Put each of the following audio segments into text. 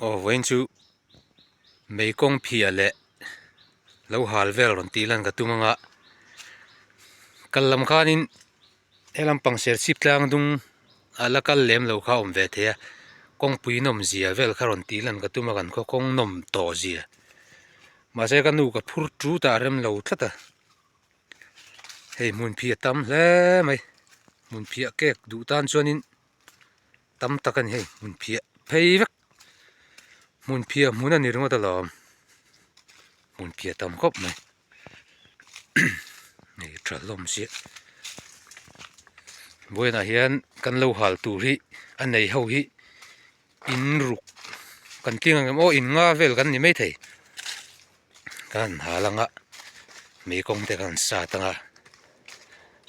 Aw vawiin chu mei kawng phiah leh lo hal vel rawn tih lan ka tum ang a kal lam khanin he lampang serchhip tlang dung a la kal lem lo kha a awm ve thei a kawngpui nawm zia vel kha rawn tih lan ka tum a kan khaw kawng nawm tawh zia mahse ka nu ka phur tut a a rem lo tlat a hei hmun phiah tam hle mai hmun phiah cake duh tan chuanin. Tam tak a ni hei hmun phiah phei vek hmun phiah hmun a ni ringawt alawm hmun phiah tam khawp mai hei tha hlawm chiah vawiinah hian kan lo hal tur hi a nei ho hi in ruk kan tling ang em aw in nga vel kan ni maithei kan han hal ang a mei kawng te kan sat ang a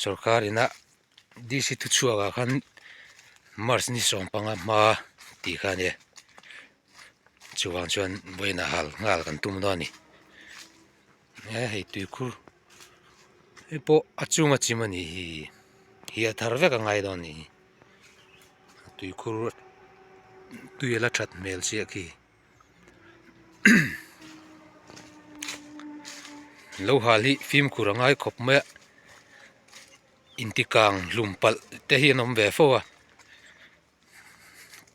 sorkar ina. DC thuchhuak ah khan march ni sawmpanga hma tih kha a nia chuvang chuan vawiin ah hal nghal kan tum dawn a ni he hei tuikhur hei pawh a chunga chim a nih hi hi a thar vek a ngai dawn a nih hi tuikhur tui a la that hmel chiah khi lo hal hi fimkhur a ngai khawp mai a. Inti kang hlum palh te hi an awm ve fo a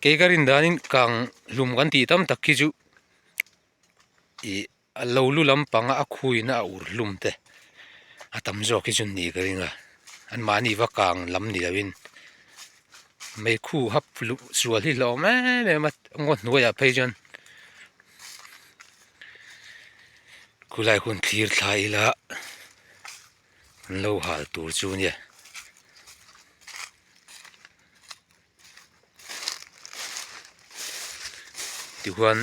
kei ka rin danin kang hlum kan tih tam tak khi chu ih a lo lu lampanga a khuina a ur hlum te a tam zawk hi chu ni ka ring a anmahni va kang lam ni loin meikhu hap luh sual hi hlauhawm em em a ngaw hnuaiah phei chuan khulai hun thlir thla ila. An lo hal tur chu nia. Tichuan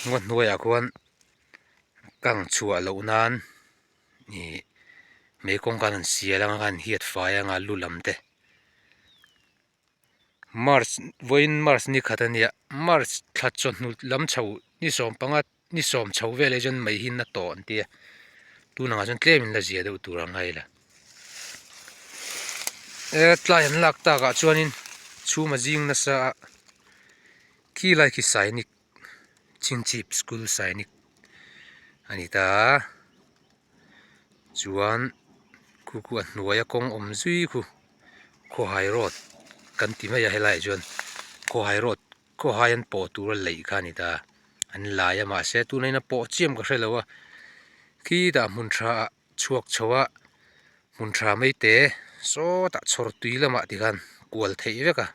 ngaw hnuaiah khuan kang chhuah loh nan ih mei kawngka an sial anga an hiat fai anga lu lam te. March vawiin march ni khat a nia march thla chawhnu lam chho ni sawmpanga ni sawm chho vel hi chuan mei hi na tawh an ti a tunah chuan tlem in la zia deuh tur ang a ila e tlai an lak tak ah chuanin chhum a zing nasa a khi lai khi sainik chhingchhip school sainik a ni ta a chuan khu khu a hnuaia kawng awm zui khu khawhai road kan ti mai a helaiah chuan khawhai road khawhai an pawh tura leih kha a ni ta an lai a mahse tuna in a pawh chiam ka hrelo a khitah hmun tha ah chhuak chho a hmun tha mai te sawtah chhawr tui lamah tikhan kual theih vek a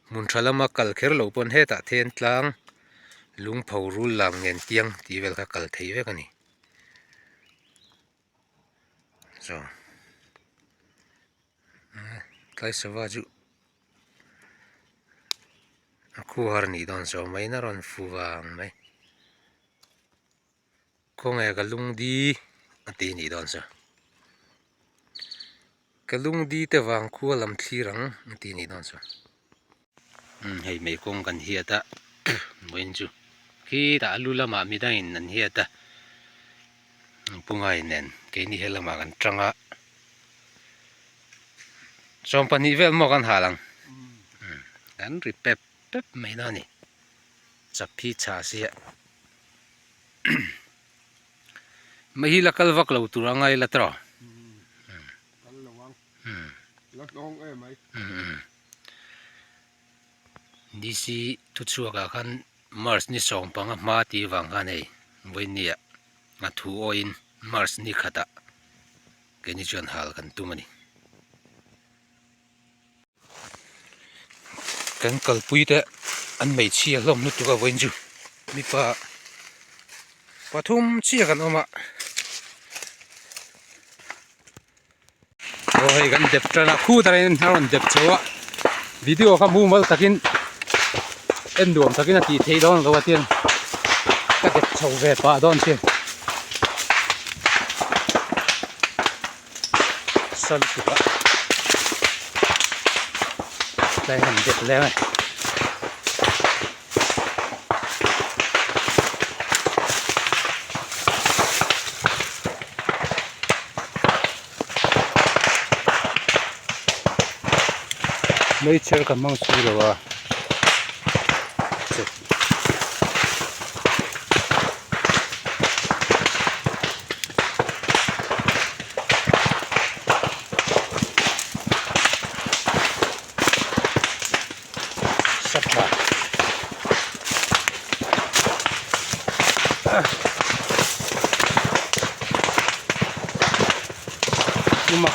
hmun tha lama kal kher lo pawn hetah then tlang lungpho rul lam ngen tiang tih vel kha kal theih vek a ni chaw tlai sava chu a khuar nih dawn zawh mai in a rawn fu vang mai khawnge ka lungdi a ti nih dawn chu ka lungdi te vang khua lam thlir ang a ti nih dawn chu umm hei mei kawng kan hiat a vawiin chu khitah a lu lamah midangin an hiat a pungai nen keini he lamah kan tang a 12 vel maw kan hal ang kan ri pep pep mai dawn a ni chaphi chhah sia mai hi la kal vak lo tur a ngai la tawh DC thuchhuak ah khan March ni 15 hma tih vang khan hei vawinia a thu awiin March ni khatah keini chuan hal kan tum a ni. Kan kalpui te an hmeichhia hlawm lutuk a vawiin chu mipa pathum chiah kan awm a aw hei kan dep tan a khutah hian a rawn dep chho a video kha mumal takin en nuam takin a tih theih dawn lo a tiang ka dep chho ve pah dawn chian. Sa lutuk a tlai han dep leng a ni. Meichher ka hmang si lo a.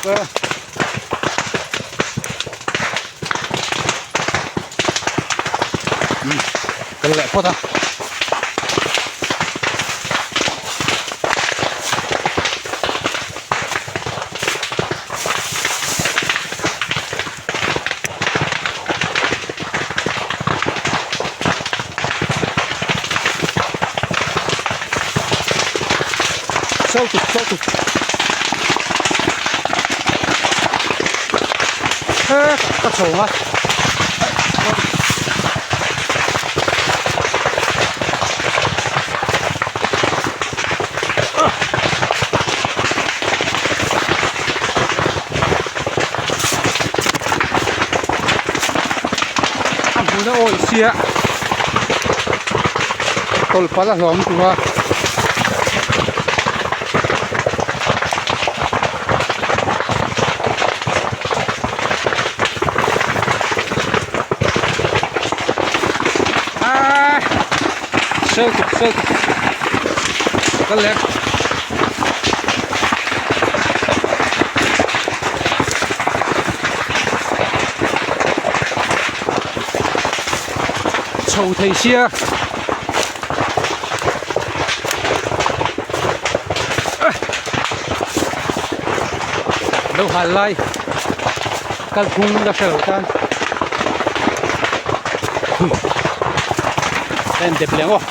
lutuk e. Umm kal leh phawt a. Sawtuk sawtuk he ka chho a A hmun a awih sia tawlhpalh a hlawm tur a. Aaaa sawtuk sawtuk ka lek. Chho thei sia lo hal lai kalphung la hre lo tan a in dep leh ang aw.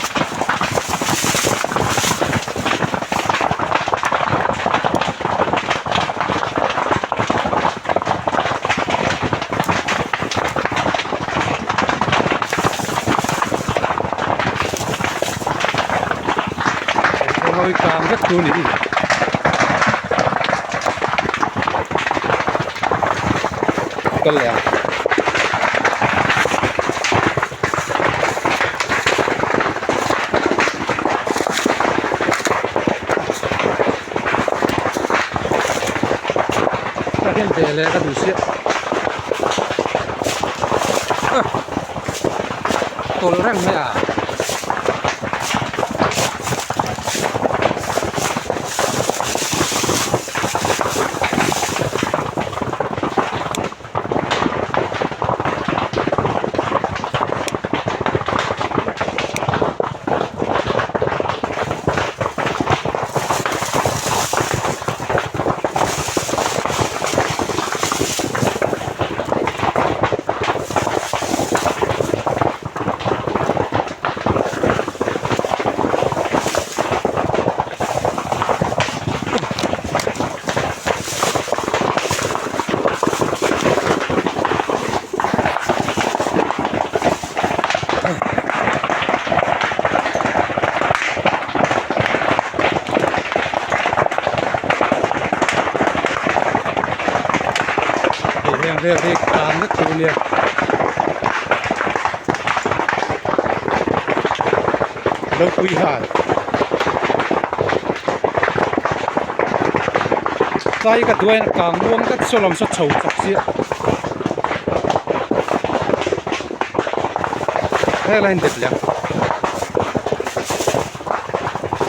Khawi kang vek tur ni kal leh ang. Ka hian ve leh ka duh chiah tawlh reng mai a. Hei heng vel hi kang vek tur ania. Lo pui hal. Tlai ka duain a kang muang tlat saw lam saw chho chak chiah. Heng lai in dep leh ang.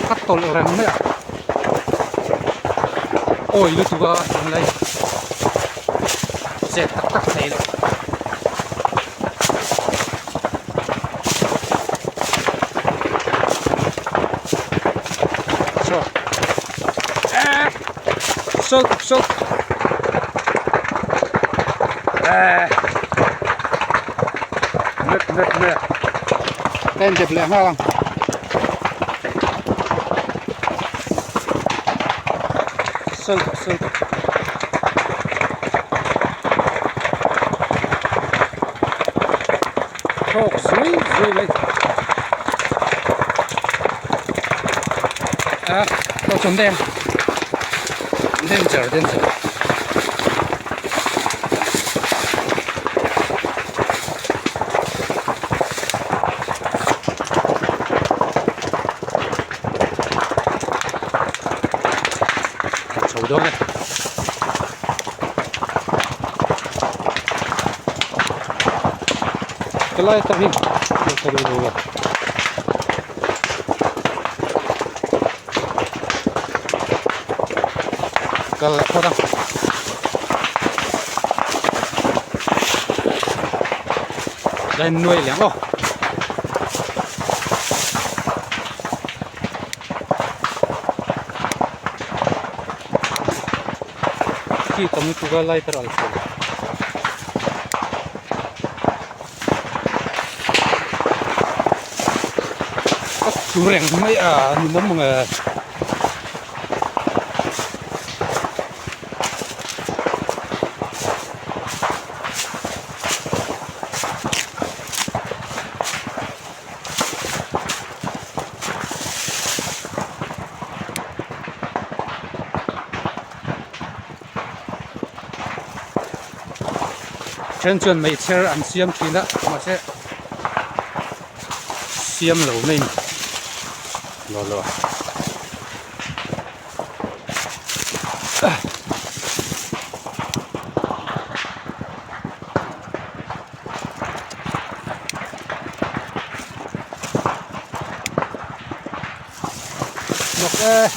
Ka tawlh reng mai a. Awi lutuk a tunlai chet tak tak thei lo. Saw eh saw saw eh net net net ka in dep leh nghal ang. Saw saw. Thawk zui zui mai a tawh chuan daih ang danger danger chho dawn e. Helai atang hi ka duh lo a. Kal leh phawt ang. Tlai nuai leh ang aw. Khi tam lutuk a lighter alh tawh. Ka tlu reng mai a ni nawm ang e. Then chuan meichher an siam thin a mahse siam lo mai a ni law law. Hnawk e.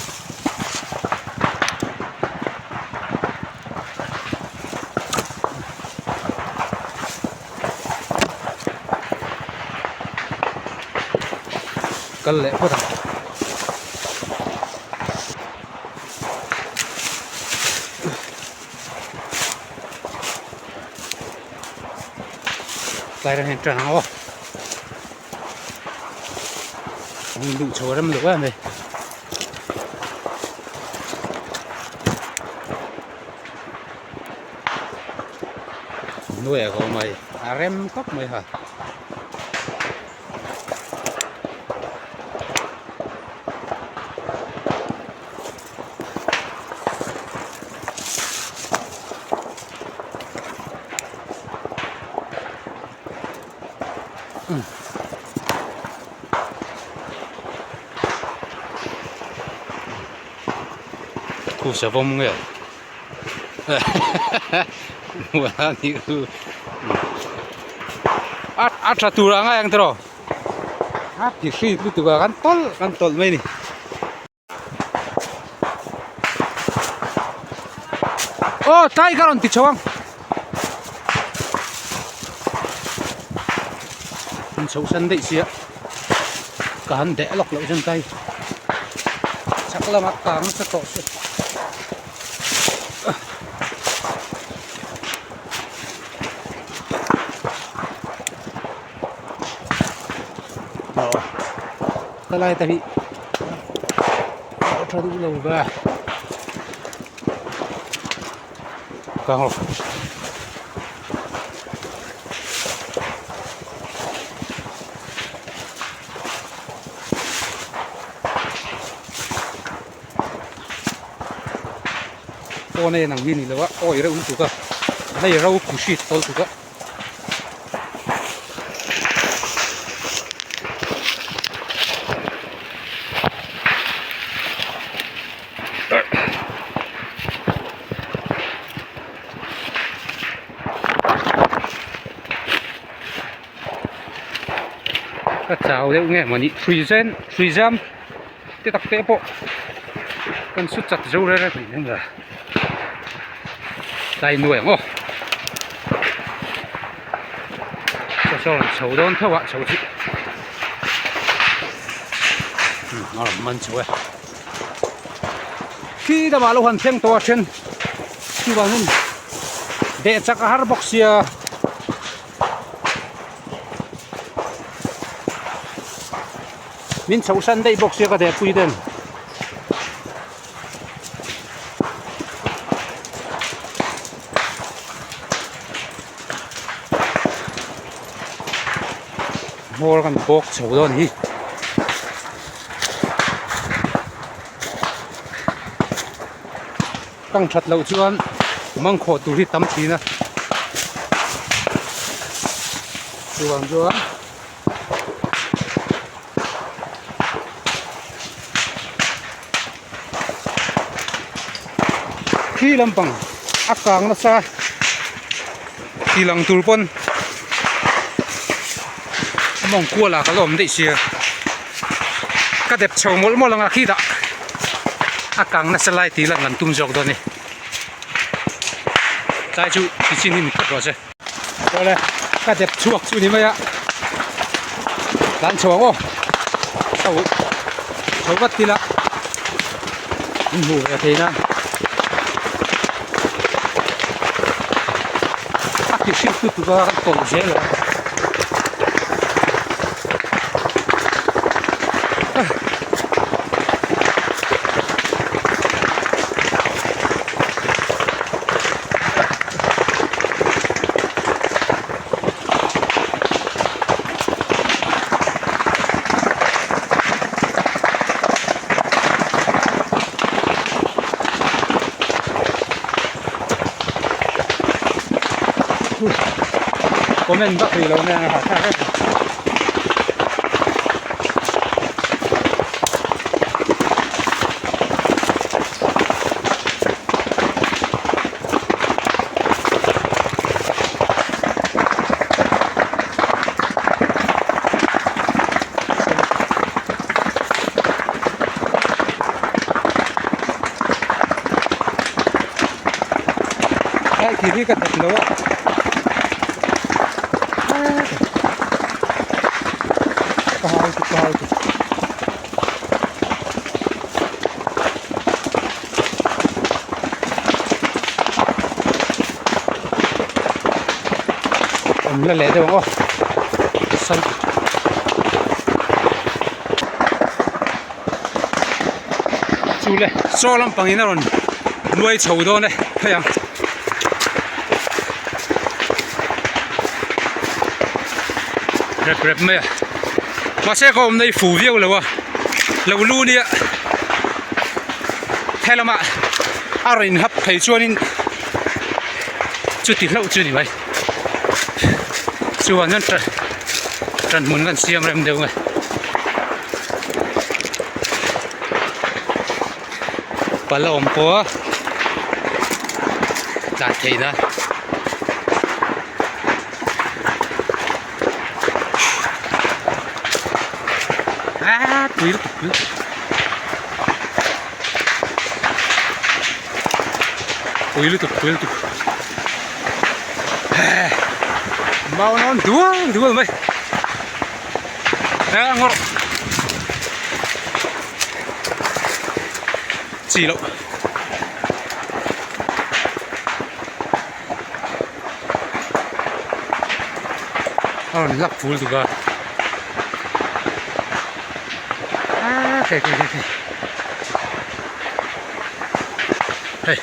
Kal leh phawt ang. Tlai reng hian tan ang aw. An duh chho rem lo em mai. Nuai a ko mai a rem khawp mai ha. Khu savawm nge a a tha tur a ngai ang tiraw a ti hri lutuk a kan tawlh kan tawlh mai a ni. Aw tlai ka rawn ti chho ang an chho san daih sia ka han deh lawk loh chuan tlai chhak lamah kang nasa tawh se aw helai te hi a tha duh lo ve kang rawh phone a en ang hi a ni lo a awi reuh lutuk a lei ro khuhrit tawl tuk a. Ka chau deuh nge mawni hrui zen hrui zam te tak te pawh kan su chat zo reng reng mai a tlai nuai ang aw saw saw rawn chho dawn tho a chho chu a rawn man chho e khi lamah lo han thleng tawh a then chuvangin deh chak a har bawk sia. Min chhoh san daih bawk sia ka dehpui den. Hmawr kan bawk chho dawn hi. Kang that loh chuan mangkhawh tur hi tam thin a. Chuvang chuan Khi lampang a kang nasa ti lang tur pawn a mawng kual ah ka la awm daih sia ka dep chho mawlh mawlh ang a khi dah a kang nasa lai tih lan kan tum zawk dawn a ni tlai chu tichin hi ni phawt rawh se. Awle. Ka dep chhuak chu ni mai a, tlan chho ang aw, chho chho vat ila in hmuh ve thei nan a ti hrilh tu tura kan tawlh zel a. Comment vak rih lo nen a hahthlak em. Ai khi hi ka that lo a ka hau chu ka hau chu. Awm la leh deuh ang aw sal chu le saw lampang in a rawn nuai chho dawn e hei ang. Rep rep mai a mahse ka awmna hi fu viau lo a lo lu nia helamah a rawn inhap phei chuanin chuti hlauh chu ni mai chuan chuan ṭan hmun kan siam rem deuh nge. Pal a awm pawh a tlan theih nan. Aaa tui lutuk tui tui lutuk tui lutuk mau nawn dual dual mai a ngawrh chi loh. A rawn lak ful tuk a aaa hei hei hei hei hei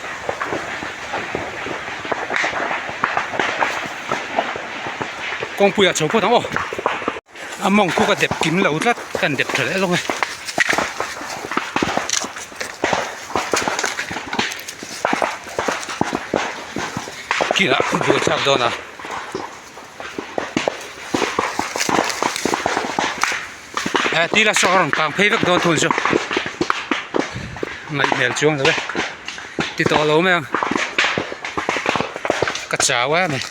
kawngpui ah chho phawt ang aw a mawng khu ka dep kim lo tlat ka han dep tha leh lawng e. Kinah buaithlak dawn a. Eh tila saw a rawn kang phei vek dawn thun chu ngaih hmel chuang lo e ti tawh lo mai ang ka chau em mai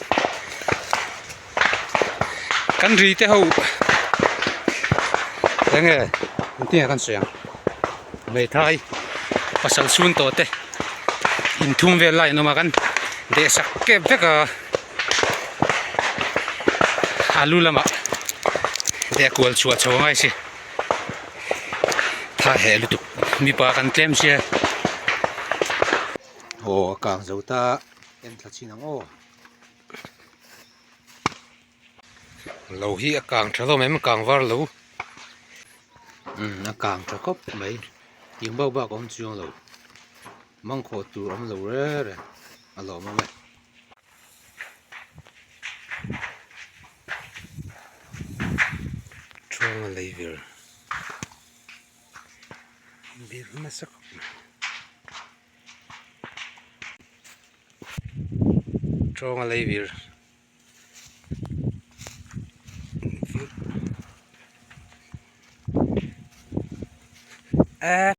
kan ri te ho enge engtin nge kan sawi ang hmeithai pasal chhung tawh te inthum vel lai an awm a kan deh sak kep vek a. Alu lamah deh kual chhuah chho angai si tha heh lutuk mipa kan tlem sia aw a kang zo ta en thla chin ang aw lo hi a kang tha hlawm em kang var lo umm a kang tha khawp mai tin bak bak a awm chuang lo mangkhawh tur a awm lo reng reng a lawmawm e. Thuanga lei vir vir nasa khawp mai Thuanga lei vir eh.